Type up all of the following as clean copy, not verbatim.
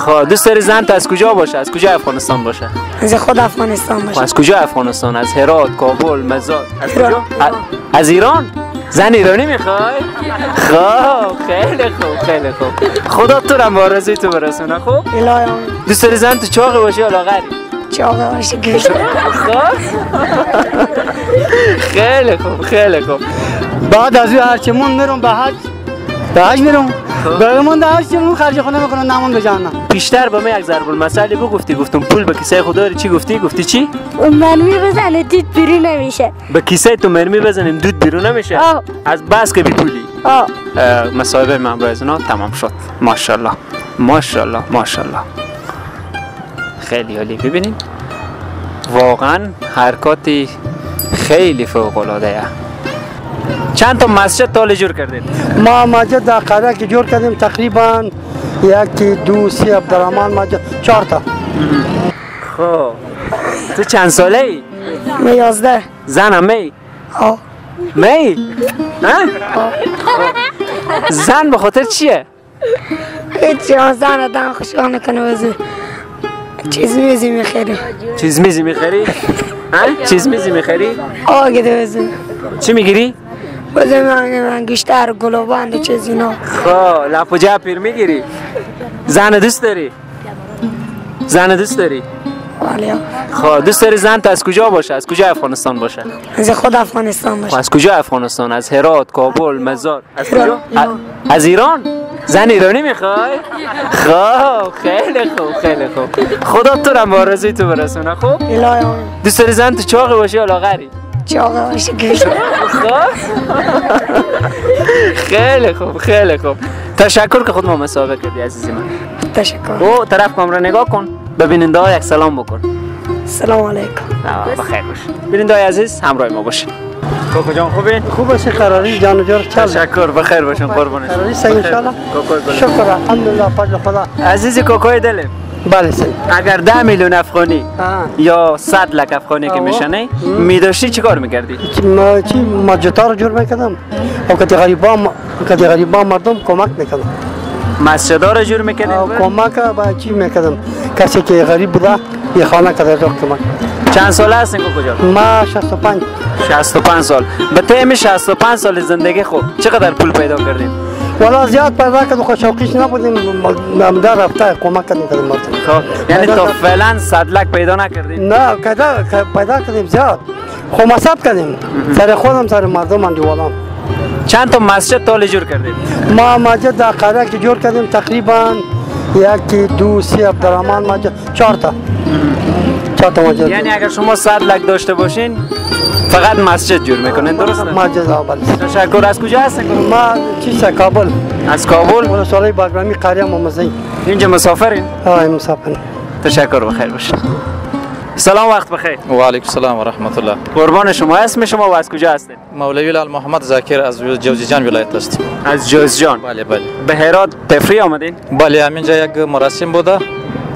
خب دوست داری زن از کجا باشه؟ از کجا افغانستان باشه؟ از خود افغانستان باشه. از کجا افغانستان؟ از هرات، کابل، مزار؟ از کجا؟ از ایران؟ زن ایرانی میخوای؟ خب خیلی خوب خیلی خوب. خدا تو رو به آرزوی تو برسونه. خب؟ الهی آمین. دوست داری زن تو چاق باشه یا لاغری؟ چاق باشه. خب خیلی خوب خیلی خوب. بعد از هرچی مون میرم به حج، به حج میرم. به من حج چون خرج خونه میکنم نمون به جهنم. بیشتر به من یک ضرب المثل بگفتی، گفتم پول به کیسه خود داری، چی گفتی؟ گفتی چی؟ مرمی بزنه دود بیرون نمیشه. به کیسه تو مرمی بزنیم دود بیرون نمیشه؟ از بس که بی پولی. مصاحبه من با از اونا تمام شد. ماشاءالله ماشاءالله ماشاءالله، خیلی عالی. ببینید واقعا حرکاتی خیلی فوق العاده. چند تا مسجد تا جور کردید؟ ما مسجد در قریه که جور کردیم تقریبا 1 2 3 عبدالرحمن مسجد 4 تا. خب تو چند ساله ای؟ من 11. زن هم می؟ آه. می؟ نه؟ زن به خاطر چیه؟ هیچ، زن آدم خوشحال نکنه. وزی چیز میزی میخری. چیز میزی میخری؟ چیز میزی میخری؟ آه گده وزی. چی میگیری؟ بازم من گوشتر گلوبند و چیز اینا. خب لپ و جپیر میگیری؟ زن دوست داری؟ زن دوست داری؟ بله. خب دوست داری زن از کجا باشه؟ از کجا افغانستان باشه؟ از خود افغانستان باشه. از کجا افغانستان؟ از هرات، کابل، مزار؟ از کجا؟ از ایران؟ زن ایرانی میخوای؟ خب خیلی خوب خیلی خوب. خدا تو رو به آرزوی تو برسونه. خب؟ الهی آمین. دوست داری زن تو چاق باشه یا لاغری؟ چاق باشه. خب خیلی خوب خیلی خوب. تشکر که خود ما مصاحبه کردی عزیزی من. تشکر. او طرف کامرا نگاه کن، به بیننده ها یک سلام بکن. سلام علیکم. بخیر باش. بیننده های عزیز همراه ما باشین. کوکو جان خوبین؟ خوب باشه، قراری جان و جور. تشکر، بخیر باشین، قربان شما. قراری سعی ان شاء الله. شکر الحمدلله فضل خدا. عزیز کوکوی دلم. بله سعی. اگر 10 میلیون افغانی یا 100 لک افغانی که میشنه میداشتی چیکار میکردی؟ ما چی مسجدها رو جور میکردم و کتی غریبا مردم کمک میکردم. مسجدها رو جور میکردی؟ کمک با چی میکردم؟ کسی که غریب بوده یه خانه کرده رو کمک. چند ساله هستین کجا؟ ما 65. 65 سال. به تیم 65 سال زندگی خود چقدر پول پیدا کردین؟ والا زیاد پیدا کردم، خو شوقیش نبودیم، در رفته کمک کردیم مردم. خب یعنی تا فعلا 100 لک پیدا نکردین؟ نه پیدا کردیم زیاد، خو مصرف کردیم سر خودم سر مردم اندیوالام. چند تا مسجد تا جور کردیم؟ ما مسجد در قریه که جور کردیم تقریبا 1 2 3 عبدالرحمن مسجد 4 تا. 4 تا مسجد. یعنی اگر شما 100 لک داشته باشین فقط مسجد جور میکنین، درسته؟ مسجد. بله. تشکر. از کجا هستین؟ ما چیز کابل. از کابل؟ ولسوالی باگرامی قریه ممزی. اینجا مسافرین؟ آه مسافرین. تشکر، بخیر باشین. سلام، وقت بخیر. و علیکم السلام و رحمت الله. قربان شما، اسم شما و از کجا هستید؟ مولوی لال محمد ذاکر از جوزجان ولایت هستیم. از جوزجان؟ بله بله. به هرات تفریح آمدین؟ بله، همینجا یک مراسم بوده،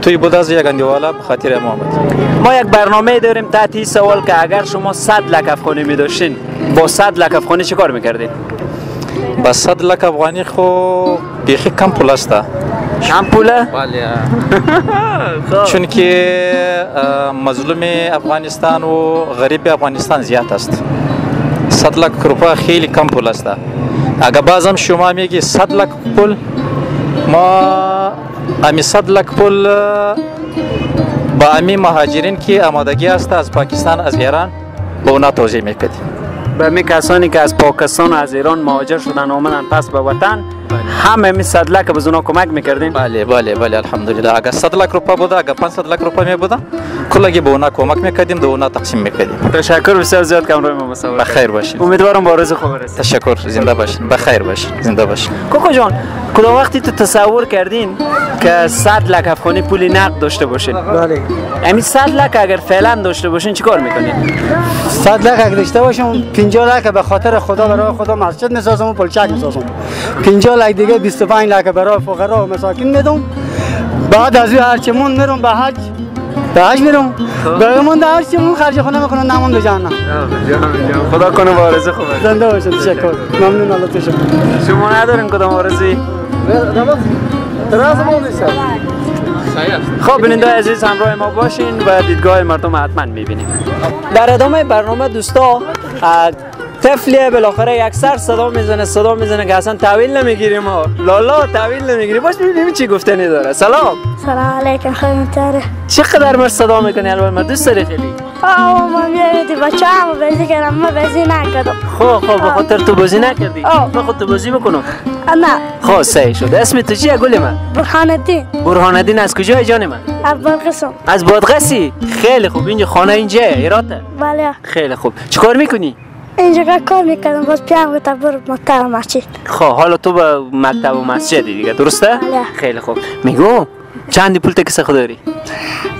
توی بوده از یک اندیوالا به خاطر ما آمد. ما یک برنامه داریم تحت این سوال که اگر شما 100 لک افغانی می داشتین با 100 لک افغانی چه کار میکردین؟ با 100 لک افغانی خو بیخی کم پول است. کم پوله؟ بله. چون که مظلوم افغانستان و غریب افغانستان زیاد است. 100 لک روپیه خیلی کم پول است. اگر بازم شما میگی 100 لک پول، ما امی 100 لک پول با امی مهاجرین که آمادگی است از پاکستان از ایران به اونا توزیع میکردیم. به می کسانی که از پاکستان و از ایران مهاجر شدن آمدن پس به وطن، همه می 100 لک به اونا کمک میکردین؟ بله بله بله الحمدلله. اگر 100 لک روپیه بوده، اگر 500 لک روپیه می بوده، کلگی به اونا کمک میکردیم، به اونا تقسیم میکردیم. تشکر بسیار زیاد که همراه ما مصاحبه. بخیر باشین. امیدوارم با روز خوب برسید. تشکر، زنده باشین، بخیر باشین، زنده باشین. کوکو جان، کدام وقتی تو تصور کردین که 100 لک افغانی پول نقد داشته باشین؟ بله. همین 100 لک اگر فعلا داشته باشین چیکار میکنین؟ 100 لک اگر داشته باشم 50 لک به خاطر خدا برای خدا مسجد میسازم و پلچک میسازم. 50 لک دیگه 25 لک برای فقرا و مساکین میدم. بعد از هر چی مون میرم به حج، به حج میرم. به من هر چی مون خرج خونه میکنم نمون به جهنم. خدا کنه با آرزو خوب. زنده باشین. تشکر، ممنون. الله تشکر. شما ندارین کدام آرزویی؟ خب بیننده عزیز همراه ما باشین و دیدگاه مردم حتما میبینیم. در ادامه برنامه دوستا طفلی بالاخره یک سر صدا میزنه که اصلا تحویل نمیگیریم ما. لالا تحویل نمیگیریم. باش ببینیم چی گفتنی داره. سلام. سلام علیکم خدمتتون. چقدر مر صدا میکنی الان ما دوست داری خیلی؟ آه ما میادی بچه‌ام بازی کردم، ما بازی نکردم. خب به خاطر تو بازی نکردی؟ من خود تو بازی بکنم. نه. خب صحیح شد. اسم تو چیه گل من؟ برهان الدین. برهان الدین از کجای جان من؟ از بادغیسم. از بادغیسی؟ خیلی خوب. اینجا خانه اینجا هراته؟ بله. خیلی خوب. چیکار میکنی؟ اینجا کار میکردم، باز پیام گفتم برو مکتب و مسجد. خب حالا تو به مکتب و مسجد دیگه درسته؟ بله. خیلی خوب. میگم چند پول تکس خود داری؟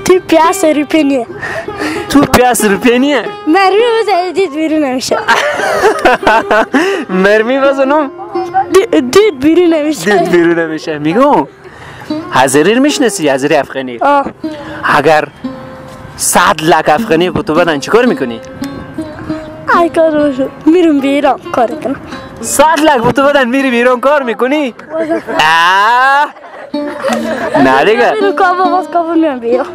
تو پیاس روپیه نیه. تو پیاس روپیه نیه؟ مرمی بزنی دید بیرون نمیشه. مرمی بزنم؟ دید بیرون نمیشه. دید بیرون نمیشه. میگم حضری میشناسی؟ حضری افغانی. اگر 100 لک افغانی به تو بدن چیکار میکنی؟ ای کار میرم به ایران کار کنم. 100 لک به تو بدن میری به ایران کار میکنی؟ نه دیگه. میرم کابل، باز کابل میرم به ایران.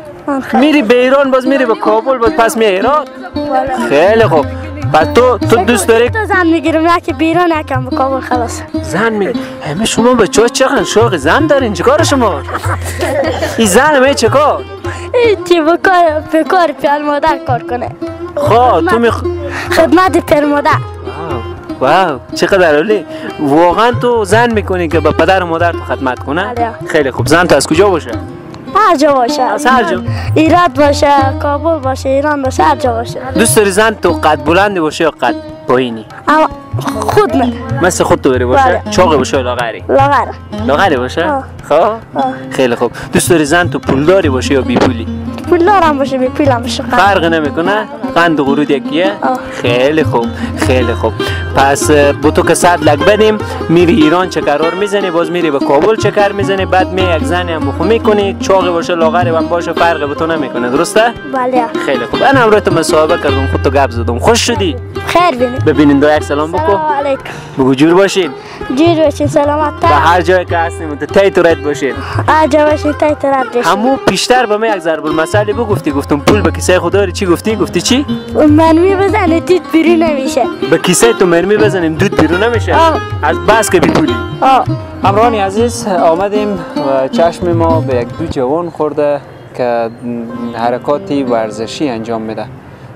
میری به ایران باز میری به کابل باز پس میای ایران. خیلی خوب. پس تو دوست داری؟ تو زن میگیرم، یکی به ایران یکی به کابل خلاص. زن میگیری؟ همه شما بچه‌ها چقدر شوق زن دارین، چیکار شما؟ این زن همه چیکار؟ چی به کار پیل مادر کار کنه. خب تو خدمت پدر مادر. واو چقدر عالی. واقعا تو زن میکنی که به پدر و مادر تو خدمت کنه؟ خیلی خوب. زن تو از کجا باشه؟ هر جا باشه. از هر جا. ایران باشه، کابل باشه، ایران باشه، هر جا باشه. دوست داری زن تو قد بلند باشه یا قد پایینی؟ خود من. مثل خود تو بری باشه؟ چاق باشه یا لاغری؟ لاغر. لاغری باشه؟ خب خیلی خوب. دوست داری زن تو پولداری باشه یا بی پولی؟ پولدارم باشه بی پولم باشه فرق نمیکنه، قند و غرور یکیه. خیلی خوب خیلی خوب. پس با تو که 100 لک بدیم میری ایران چکرار میزنی، باز میری به کابل چکر میزنی، بعد می یک زنی هم بخو میکنی، چاق باشه لاغری هم باشه فرق به تو نمیکنه، درسته؟ بله. خیلی خوب. من همراه تو مصاحبه کردم، خود تو گپ زدم، خوش شدی؟ خیر بینید. ببینین دو یک سلام بکو. سلام علیکم. بگو جور باشین. جور باشین، سلامت. به هر جایی که هستیم تی تو رد باشین. هر جا باشین تی تو رد باشین. همو پیشتر به من یک ضرب المثل بگفتی، گفتم پول به کیسه خود داری، چی گفتی؟ گفتی چی؟ مرمی بزنه دود بیرون نمیشه. به کیسه تو مرمی بزنیم دود بیرون نمیشه. از بس که بی پولی. همراهان عزیز آمدیم و چشم ما به یک دو جوان خورده که حرکاتی ورزشی انجام میده.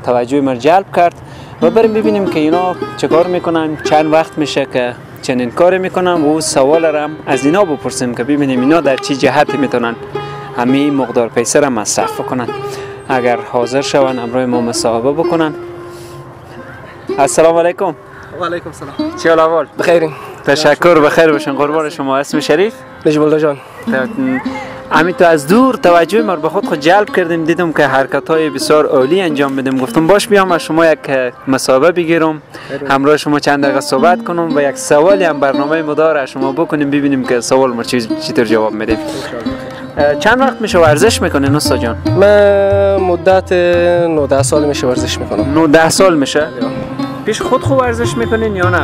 توجه ما جلب کرد و بریم ببینیم که اینا چه کار میکنن، چند وقت میشه که چنین کاری میکنن و سوال را هم از اینا بپرسیم که ببینیم اینا در چه جهتی میتونن همین مقدار پیسه را مصرف بکنن. اگر حاضر شون همراه ما مصاحبه بکنن. السلام علیکم. و علیکم السلام. چه حال احوال؟ بخیرین. تشکر، بخیر باشین، قربان شما. اسم شریف؟ نجیب الله جان. همین تو از دور توجه ما به خود جلب کردیم، دیدم که حرکت های بسیار عالی انجام میدیم، گفتم باش بیام از شما یک مصاحبه بگیرم، همراه شما چند دقیقه صحبت کنم و یک سوالی هم برنامه مدار از شما بکنیم، ببینیم که سوال ما چطور جواب میدیم. چند وقت میشه ورزش میکنه استاد جان؟ من مدت 9 سال میشه ورزش میکنم. 9 سال میشه؟ پیش خود خوب ورزش میکنین یا نه؟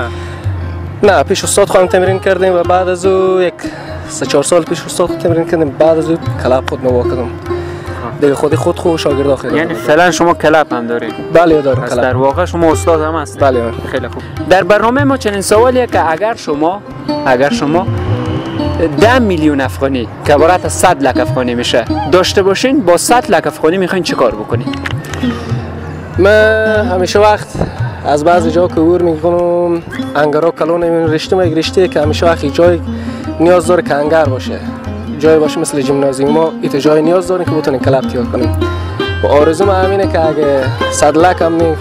نه، پیش استاد خودم تمرین کردیم و بعد از او یک 3-4 سال پیش استاد تمرین کردیم، بعد از او club خود ما کردم. دیگه خود خود شاگرد آخر. یعنی فعلا شما club هم دارین؟ بله دارم club. در واقع شما استاد هم هستید؟ بله. خیلی خوب. در برنامه ما چنین سوالیه که اگر شما 10 میلیون افغانی که عبارت از 100 لک افغانی میشه داشته باشین، با 100 لک افغانی میخواین چه کار بکنین؟ من همیشه وقت از بعضی جا که عبور میکنم انگرا کلون رشته، یک رشته که همیشه وقت جای نیاز داره که انگر باشه، جای باشه مثل gymnasium ما، ایت جای نیاز داریم که بتونیم club تیار کنیم. و آرزوم همینه که اگه 100 لک هم نی،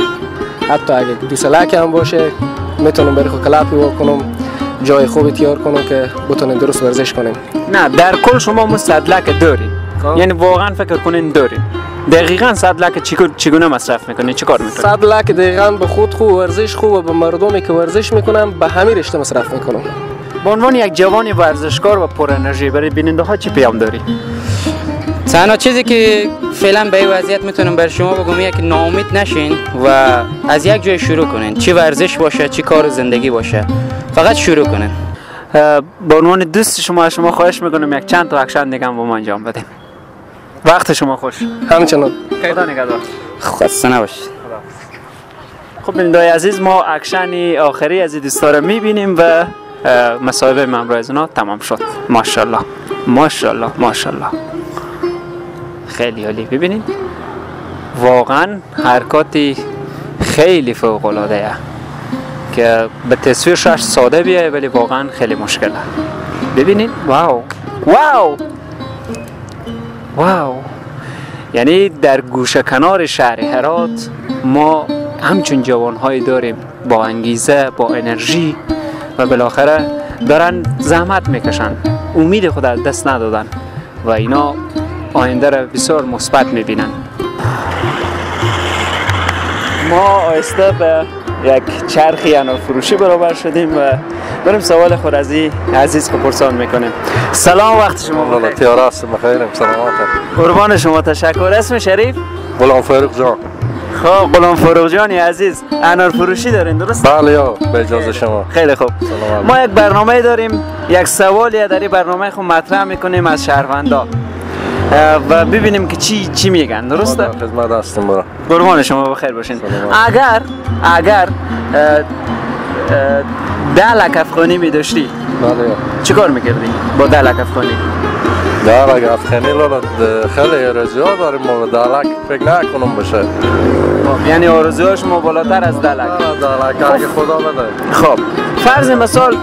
حتی اگه 200 لک هم باشه، میتونم برای خود club کنم، جای خوبی تیار کنم که بتونیم درست ورزش کنیم. نه در کل شما 100 لک دارین، یعنی واقعا فکر کنین دارین. دقیقاً 100 لک چگونه مصرف میکنی؟ چه کار میکنی؟ 100 لک دقیقاً به خود خو ورزش خو و به مردمی که ورزش میکنم به همین رشته مصرف میکنم. به عنوان یک جوان ورزشکار و پر انرژی برای بیننده ها چی پیام داری؟ تنها چیزی که فعلا به این وضعیت میتونم بر شما بگم اینه که ناامید نشین و از یک جای شروع کنین، چی ورزش باشه چی کار زندگی باشه، فقط شروع کنین. به عنوان دوست شما خواهش میکنم یک چند تا اکشن دیگه هم با ما انجام بدیم. وقت شما خوش. همچنان. خدا نگهدار. خسته نباشید. خب بیننده‌های عزیز، ما اکشن آخری از دوستا رو میبینیم و مصاحبه من از اونا تمام شد. ماشاءالله ماشاءالله ماشاءالله، خیلی عالی. ببینید واقعا حرکاتی خیلی فوق العاده که به تصویر شش ساده بیایه ولی واقعا خیلی مشکله. ببینید wow wow wow، یعنی در گوشه کنار شهر هرات ما همچون جوانهایی داریم با انگیزه، با انرژی و بالاخره دارن زحمت میکشن، امید خود از دست ندادن و اینا آینده را بسیار مثبت میبینن. ما آهسته به یک چرخی انار فروشی برابر شدیم و بریم سوال خود از این عزیز که پرسان میکنیم. سلام، وقت شما بخیر. تیاره هستم، بخیرم، سلامت. قربان شما، تشکر. اسم شریف؟ غلام فاروق جان. خب غلام فاروق جان عزیز، انار فروشی دارین درست؟ بله یا به اجازه شما. خیلی خوب. ما یک برنامه داریم، یک سوالی در این برنامه خود مطرح میکنیم از شهروندا و ببینیم که چی میگن، درسته؟ خدمت هستم برا. قربان شما، بخیر باشین. اگر 10 لک افغانی می داشتی، بله، چیکار میکردی با 10 لک افغانی؟ 10 لک افغانی لالا خیلی آرزوها داریم، ما 10 لک فکر نکنم باشه. خب یعنی آرزوها شما بالاتر از 10 لک. 10 لک اگه خدا بده. خب فرض مثال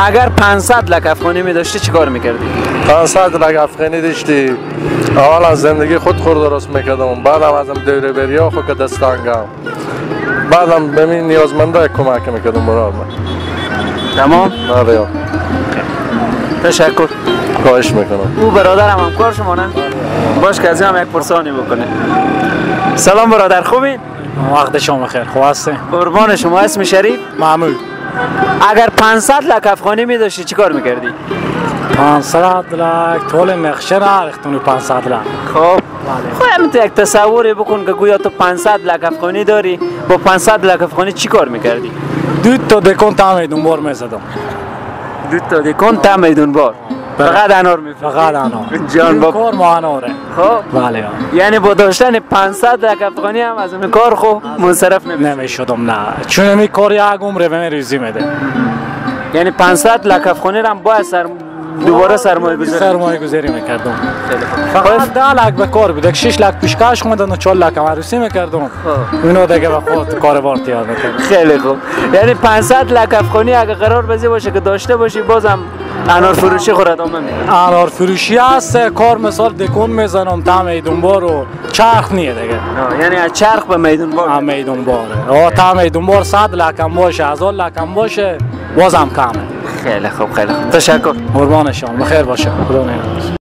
اگر 500 لک افغانی می داشتی چیکار میکردی؟ 500 لک افغانی داشتی، اول از زندگی خود خور درست میکردم، بعدم ازم دوره بریا خود که دستانگم، بعدم به من نیازمنده کمک میکردم برای من. تمام؟ بله. تشکر. خواهش میکنم. او برادرم همکار شما نه؟ باش که از هم یک پرسانی بکنه. سلام برادر، خوبین؟ وقت شما بخیر، خوب هستین؟ قربان شما. اسم شریف؟ محمود. اگر 500 لک افغانی می داشتی چیکار میکردی؟ 500 لک طول نقشه نریختونی 500 لک. خب خب همین تو یک تصوری بکن که گویا تو 500 لک افغانی داری، با 500 لک افغانی چیکار میکردی؟ دو تا دکان تا میدون بار میزدم. دو تا دکان تا میدون بار. فقط انار میفروختی؟ فقط انار. جان با کار ما اناره. خب بله. یعنی با داشتن 500 لک افغانی هم از این کار خو منصرف نمیشدم. نه، چون این کار یک عمره به من روزی میده. یعنی 500 لک افغانی هم باید دوباره سرمایه گذاری میکردم. فقط 10 لک به کار بود، 6 لک پیشکش خوندن و 4 لک هم عروسی میکردم. اینو دیگه به خود کاربار تیار میکردم. خیلی خوب. یعنی 500 لک افغانی اگه قرار بزی باشه که داشته باشی بازم انار فروشی خود ادامه میدی؟ انار فروشی هست، کار مثال دکون میزنم تا میدون بار و چرخ نیه دیگه. یعنی از چرخ به میدون بار. میدون باره. تا میدون بار 100 لک هم باشه، 1000 لک هم باشه، بازم کمه. خیلی خوب، خیلی خوب. تشکر. قربان شما، بخیر باشه. خدا نگهدار.